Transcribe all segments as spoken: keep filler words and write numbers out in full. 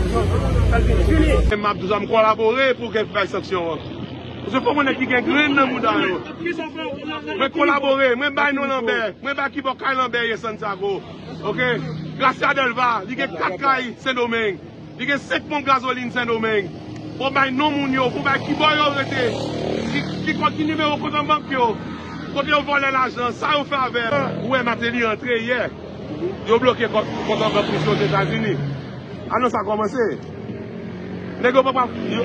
E m ap di w sa, m kolabore pou ke bay sanksyon an. Paske fòk mwen nèg ki gen grenn nan mouda yo. Mwen kolabore, mwen bay non Lanbè, mwen bay kibò kay Lanbè ye Santiago. Oke? Gracia Delva, li gen kat kay Sendomeng. Li gen senk ponp gazolin Sendomeng. Pou bay non moun yo, pou bay kibò yo rete. Ki, ki kòd, ki nimewo kont an bank yo. Kote yo vòlè lajan, sa yo fè avè l. Ou wè Martelly rantre yè. Yo bloke kont, kont an bank misye Ozetazini. Anons sa kòmanse. Nèg yo pa, pa, yo,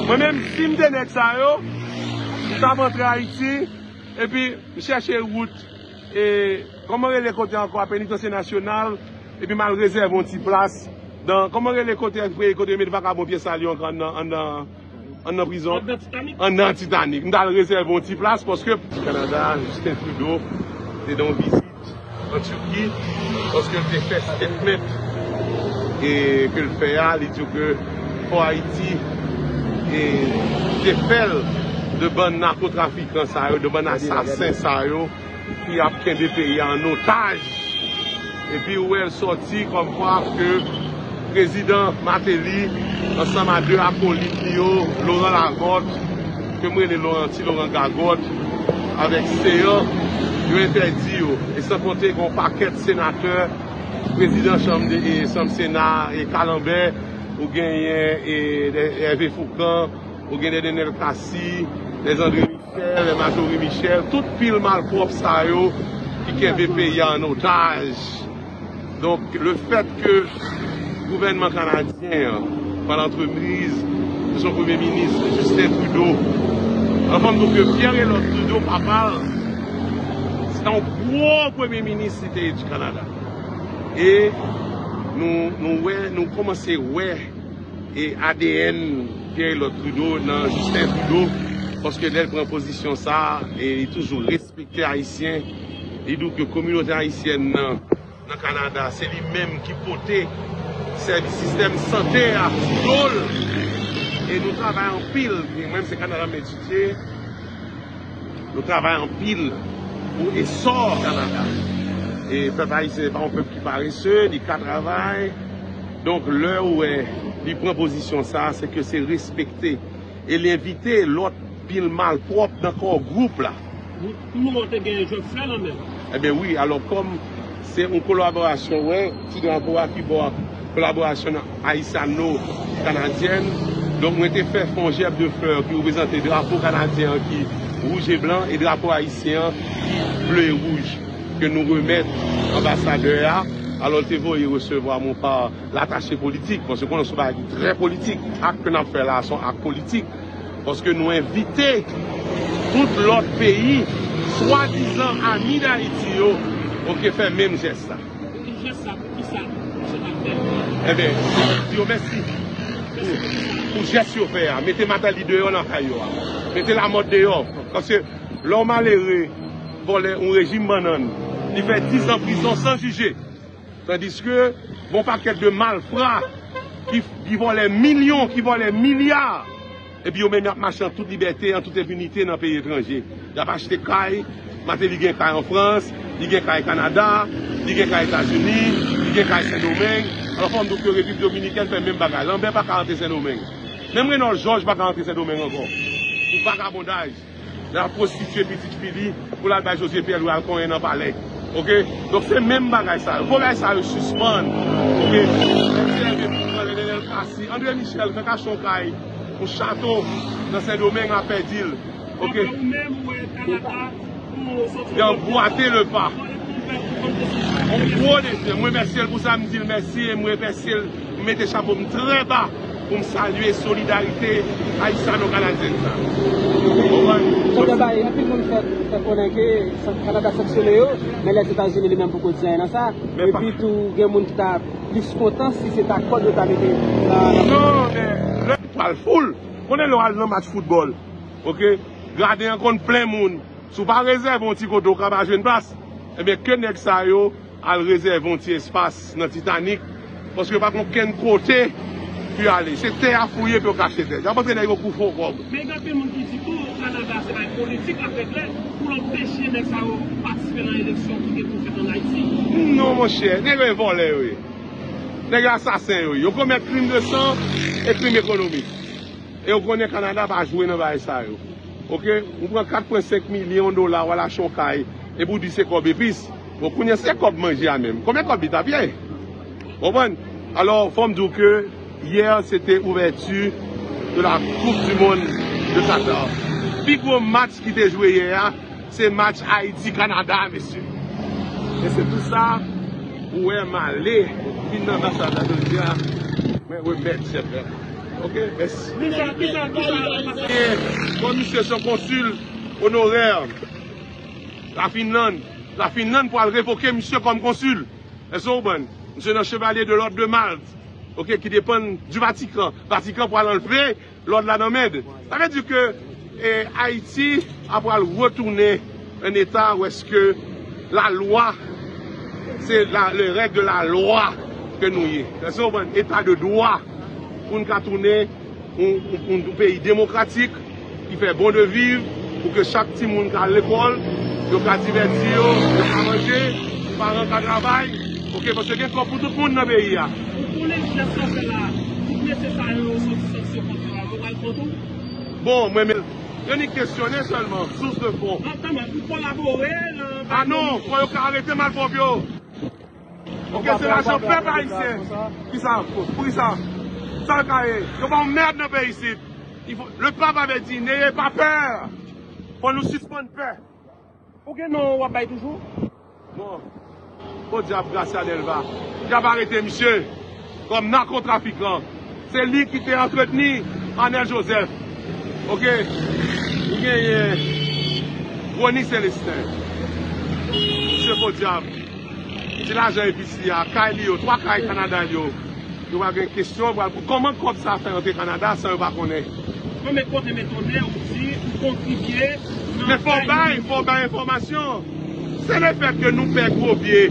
mwen menm, si m te nèg sa yo, m t ap antre Ayiti, epi m chèche wout, e, kòman rele kote ankò a, Penitansye Nasyonal, epi m al rezève yon ti plas, dan, kòman rele kote, kote yo met vakabon pye sal yo ankò anndan, anndan, anndan prizon? Anndan Titanic. Anndan Titanic. M t al rezève yon ti plas, paske Kanada, Justin Trudeau, te nan yon vizit an Tiki, paske l te fè statement e ke l fè a, li di ke fò Ayiti e defè l de bann nakotrafikan sa yo, de bann asasen sa yo ki ap kenbe peyi a an otaj. Epi ou wè l sòti kòmkwa ke Prezidan Martelly, ansanm a de akolit li yo, Laurent Lagòt, ke m rele Laurent, Ti Laurent Gagòt, avèk Céant, yo entèdi yo. E san konte gen yon pakèt senatè, prezidan chanm de, e chanm Sena, e Kalanbè, ou genyen, e, e Hervé Fourcand, ou gen de Nenel Cassy, de André Michel, de Marjorie Michel, tout pil malpwòp sa yo ki kenbe peyi a an otaj. Donk, le fèt ke gouvènman kanadyen an, pa lantrepriz de son premye minis, Justin Trudeau, anvan m di w ke Pierre Elliott Trudeau, papa l, se te yon gwo premye minis li te ye di Kanada. E nou, nou wè, nou kòmanse wè e A D N Pierre Elliott Trudeau nan Justin Trudeau, paske lè l pran pozisyon sa a, e li toujou respekte Ayisyen, li di w ke kominote ayisyèn nan, nan Kanada, se li menm ki pote sèvis sistèm sante a sou do l. E nou travay anpil, e mwen menm se Kanada m etidye, nou travay anpil pou esò Kanada. E pèp ayisyen se pa yon pèp ki parese, li ka travay. Donk, lè ou wè li pran pozisyon sa a, se ke se respekte. E li envite lòt pil malpwòp nan kò gwoup la. Wi, pou nou, te gen jwè flè nan men l. Ebyen wi, alò kòm se yon kolaborasyon, wè, ti drapo a ki bò kolaborasyon ayisyano-kanadyèn. Donk, mwen te fè fè yon jèb de flè ki reprezante drapo kanadyen an ki wouj e blan e drapo ayisyen an ki ble e wouj ke nou remèt anbasadè a. Alò, l te voye resevwa mwen pa latache politik, paske konnen se yon bagay ki trè politik. Ak ke n ap fè la, se yon ak politik. Paske nou envite tout lòt peyi, swadizan ami Dayiti yo, oke, fè menm jès la. Jès la, pou ki sa misye t ap fè? Ebyen, di yo mèsi pou, pou jès yo fè a. Mete Martelly deyò nan kay yo a. Mete Lamòt deyò. Paske lè yon malere vòlè yon rejim bannann, li fè diz an prizon san jije. Tandiske gon pakèt de malfra ki, ki vòlè milyon, ki vòlè milya, epi yo menm y ap mache an tout libète, an tout enpinite nan peyi etranje. Y ap achte kay, Martelly gen kay an Frans, li gen kay Kanada, li gen kay Etazini, li gen kay Sendomeng. Alò, fò m di w ke Repiblik Dominikèn fè menm bagay. Lanbè pa ka rantre Sendomeng. Menm Renold Georges pa ka rantre Sendomeng ankò. Pou vagabondaj. L ap pwostitye pitit fi li pou l al bay José Pierre Louis al konyen nan palè. Oke? Donk, se menm bagay sa yo. Fò bagay sa yo sispann. Oke? Obsève pou pran Nenel Cassy, André Michel, fèk achte yon kay, yon chato nan Sendomeng, ap pèdi l. Oke? Dapre ou menm, ou wè Kanada pou soti. Anbwate le pa. Yon gwo defi. M remèsye l pou sa, m di l mèsi e m remèsye l, m mete chapo m trè ba pou m salye solidarite ayisyano-kanadyèn sa. Konprann? Tonton Baye, anpil moun fè, fè konnen ke Kanada sanksyone yo, men Lèzetazini li menm poko di anyen nan sa. Epi tou, gen moun ki ta plis kontan si se ta kòd yo ta mete nan. Non, men lè pral foul. Konnen lè w al nan match foutbòl, oke? Graden an konn plen moun. Si w pa rezève yon ti kote w ka pa jwenn plas, ebyen ke nèg sa yo al rezève yon ti espas nan Titanic, paske yo pa gen okenn kote pou y ale. Se tè a fouye pou yo kache tèt. Y ap antre nèg yo kou fon kòb. Men gen anpil moun ki di tou Kanada se bay politik ak regle pou l anpeche nèg sa yo patisipe nan eleksyon ki gen pou fèt ann Ayiti. Non, monchè, nèg yo e vòlè yo ye. Nèg yo asasen yo ye. Yo komèt krim de san e krim ekonomik. E yo konnen Kanada pa jwe nan bagay sa yo. Oke? Ou pran kat pwen senk milyon dola, w al achte yon kay, epi w di se kòb epis. Bon, kounye a se kòb manje a menm. Konbyen kòb li t ap ye? Konprann? Alò, fò m di w ke yè, se te ouvèti de la Coupe du Monde de Qatar. Pi gwo match ki te jwe yè a, se match Ayiti-Kanada, mesye. E se pou sa, ou wè m ale, vin nan anbasad la jodi a, mwen remèt chèf la. Oke, mèsi. Kisa, kisa, kisa? E, bon, misye se yon konsil onorè la Finlann. La Finlann pral revoke misye kòm konsil. Èske w konprann? Misye nan Chevalier de l'Ordre de Malte, oke, ki depann du Vatican. Vatican pral anlve lòd la nan men l. Sa vle di ke, eh, Ayiti a pral retounen an eta wèske la lwa, se la, le règ de la lwa ke nou ye. Èske w konprann? Eta de dwa pou n ka tounen yon, yon, yon peyi demokratik ki fè bon de viv, pou ke chak timoun ka al lekòl, yo ka divèti yo, yo ka manje, paran ka travay, oke, paske gen kòb pou tout moun nan peyi a. Ou konnen jès sa w fè la, tout mesye sa yo, yo soti sanksyon kont yo a, yo pral kont ou? Bon, mwen, men, yo ni kesyone sèlman, source de fonds. Antann, ou kolabore nan... Ah non, fò yo ka arete malpwòp yo. Oke, se lajan pèp ayisyen. Kisa? Pou kisa? Sa l ka ye? Yo pa yon mèd nan peyi isit. Il faut, le pape avait dit, n'ayez pas peur. Fò nou sispann pè. Ou gen non w ap bay toujou? Bon. Podyab Gracia Delva. Y ap arete misye kòm nakotrafikan. Se li ki te antretni Arnel Joseph. Oke? Ou genyen Rony Celestin. Misye podyab. Ti lajan episi a, kay li yo, twa kay Kanada li yo. Yo pral gen kesyon, pral, kòman kòb sa fè rantre Kanada san yo pa konnen? Non, men kote m etone, ou di ou kontribye nan... Men fò w bay, fò w bay enfòmasyon. Se lefèt ke nou pè gwo vye,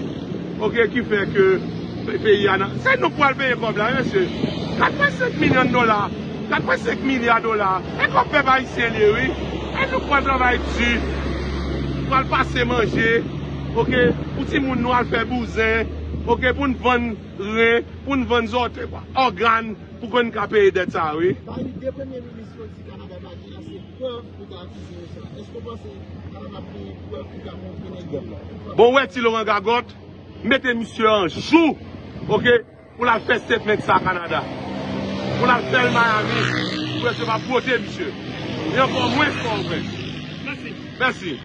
oke, ki fè ke pe-, peyi a nan... Se nou k pral peye kòb la, wi, mesye. Kat pwen senk milyon dola, kat pwen senk milya dola. E kòb pèp ayisyen li ye, wi. E nou k pral travay di, pral pase manje, oke, pou timoun nou al fè bouzen, oke, pou n vann ren, pou n vann zòtèy, ògàn, pou ke n ka peye dèt sa a, wi. Pami de premye minis yo di Kanada pa gen ase prèv pou ta akize yo sa. Èske w panse Kanada ap gen prèv pou ta montre nèg yo? Bon, w wè ti Laurent Gagòt, mete misye an jou, oke, pou l al fè statement sa a Kanada. Pou l al fè l Miami, pou mesye pa vote misye. E ankò mwens fò w fè. Mèsi. Mèsi.